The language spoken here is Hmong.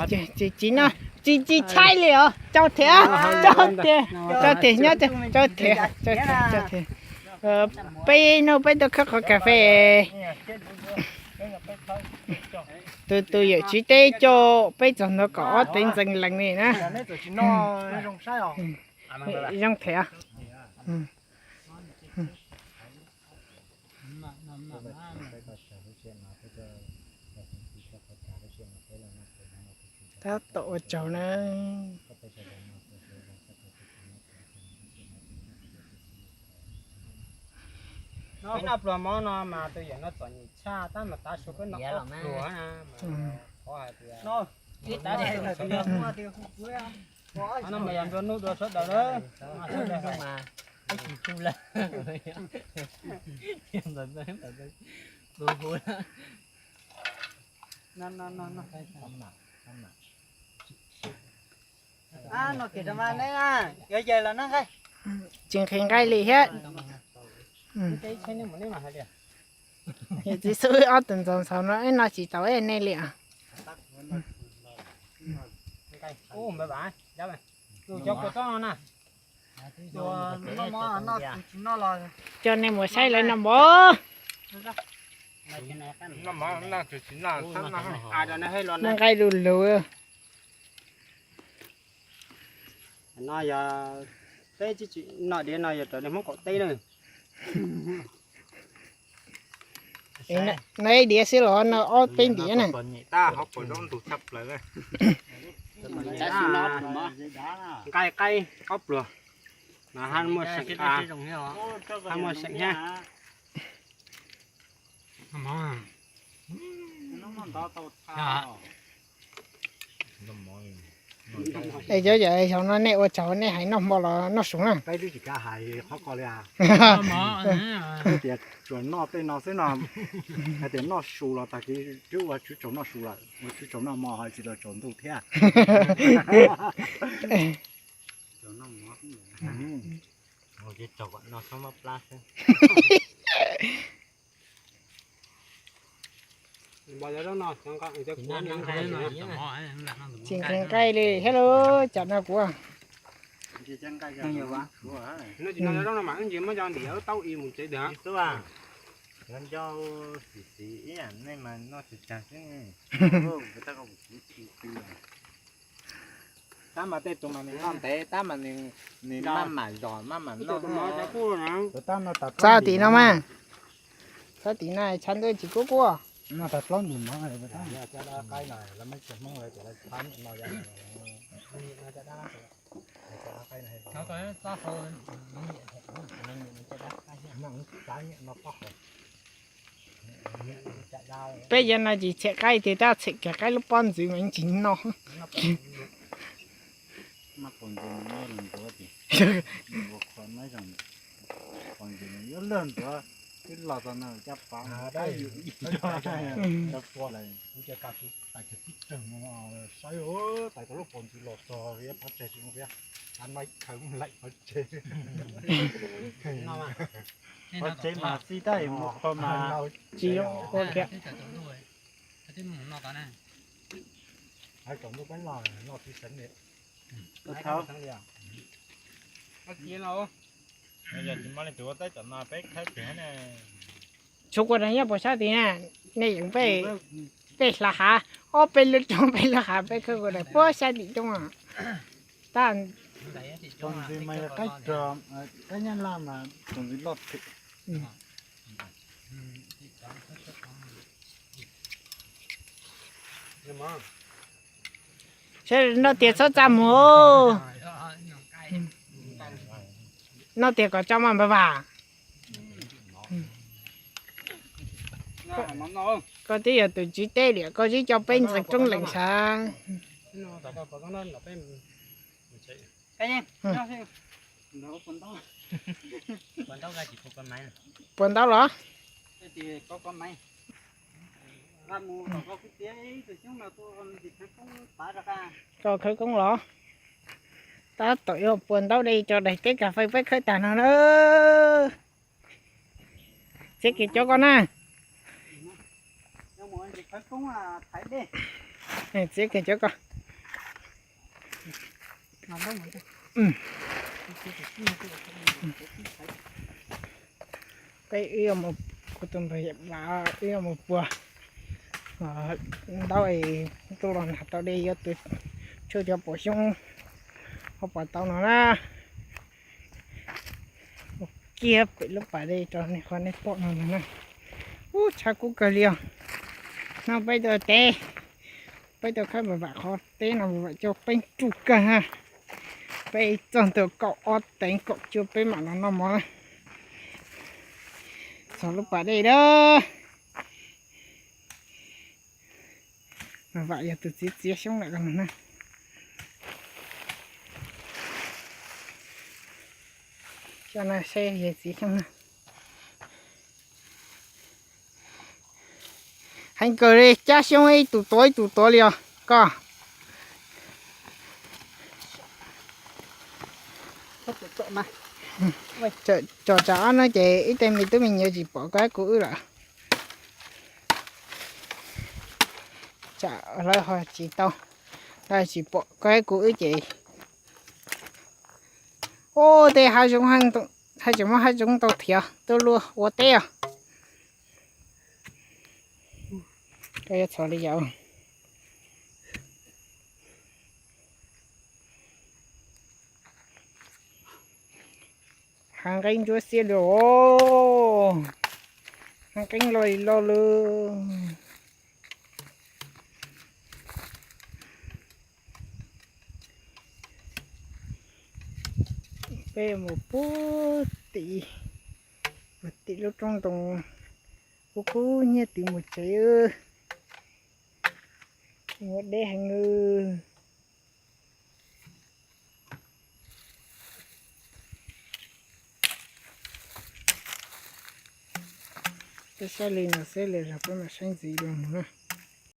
Tsis, tsis, tsis tshaib li os, tso thiab, tso thiab, tso thiab nyob, tso thiab, tso thiab. Peb hnub peb tuaj khawb qhov kas fes. Tus tus yawm txiv teb coj peb txog ntawd kaum ob teev ntxees lees li na. Zoo thiab. Tab tom ua tsaug na. Peb noj pluas mov no mas tus yawm no txom nyem tshaj tab mas tav su peb noj pluas na. Qhov hais tias no mas yog nplua nuj dua sawv daws na. Peb tsis hu lawm. Tsis nqhis nqaij li thiab. Yawm txiv xub wb ob tug ntxoov ntxhaus no wb noj tsis tau nej li os. Cov kua txob no na, coj nej mus saib lawv noj mov. Noj nqaij lug lug. No yog peb noj diav no yog raws li Hmoob qaum teb na. No ib diav xwb los no ob peb diav na. Nqaij qaib ob pluag, hab muaj seem, hab muaj seem thiab. Es cov yawm, xyov no nej ua tsaug nej hais noj hmo los noj su na. Peb twb tsis kav hais qhov ko li. Tias tsuas noj tej no xwb no, hais tias noj su los tag kis twb ua tswv tsaus noj su lawm, ua tswv tsaus noj hmo ho tsis tau tsaus ntuj thiab. Tsis nqhis nqaij li thiab lauj, tsam no kuv. Tab mas tej tus mas nws noj ntev, tab mas nws maj mam zom maj mam noj. Txhob tim no mas, txhob tim no tshav ntuj tsis kub kub. Noj tag plaub ntug mov, caj dab qaib no lawv muab cov Hmoob lawv tias lawv txhob nyiam no, caj dab qaib no, txhob nyiam no pob hau. Peb cov no tsis txhiam qaib tiag, tab txhiam kiag qaib lub pob ntxwv mas yeej tsis noj. Pob ntxwv yuav luag ntuav, twb los txog no caj pas, kuv cia ka tais tib reg saib, tais tau lub pob ntxwv los txog pov tseg tsis zoo thiab, a no khaws laim pov tseg. Pov tseg mas xij tab mus qhov mas tsis zoo ua kiag. Hais kom ntuj peb noj, noj tsis seev li. Thaum yog tsis muaj leej twg ua teb tom no peb khawb kiag ne. Tsuav kuv nyob puas sab tid na, nej yeem peb hla hav, ob peb lub roob peb lub hav peb khawb kuv daim puag sab tim roob. Tab tus ntxwv mas yog qaib rog, qaib nyab laj mas tus ntxwv loj thiab. Saib noj tiag txhob txaj muag. Noj tiag kom tso maj npawg Vam. Koj twb yog tus tswv teb liam, koj twb coj peb ntxeev roob lees sav. Puas ntaub los? Koj khawv koob los? Tab tom yuav puas ntaub de cov daim teb kas fes peb khawb tag no na. Txiav kiag cov koj na. Txiav kiag cov ko. Peb wb yuav mus, kuv tus npawg Yaj Vam wb yuav mus puag ntaub es tuaj los nag tau dej yuav tus tshuaj cov pom xyoob hauv pas tau no na. Mus kiag pem lub pas dej rau nej, qhov nej pom no ntag na. Ub, tshav kub kawg li os. No peb tuaj teb, peb tuaj khawb Vam Vam qhov teb no, Vam Vam coj peb ruj kawg ha. Peb txog ntua kaum ob teev kaum cuaj peb mam los noj mov na. Txog lub pas dej na. Vam Vam yog tus txiav txiav xyoob lawm no na. Cov no seb yog txiav xyoob na. Heev kawg li, cab xyoob ib tug tuav ib tug tuav li os koj. Tsom tsam ob no ces ib teg me tub me nyuam tsis pom koj kuv wb lawm. Tsam lawv ho tsis tau, lawv tsis pom koj kuv wb ces. Ub, tej hav zoov, hav tseem muaj hav zoov tau thiav tuaj luaj ua teb os. Koj yuav txhom li yam. Hav nqeeb ntsuab xiab li os. Hav nqeeb loj li loj li. Peb mus puag tim, puag tim lub roob ntoo kub kub nyiab tim mus tsev. Ua deb heev li. Peb saib li no xwb, lwm zaus peb mam saib ntxiv dua mus na.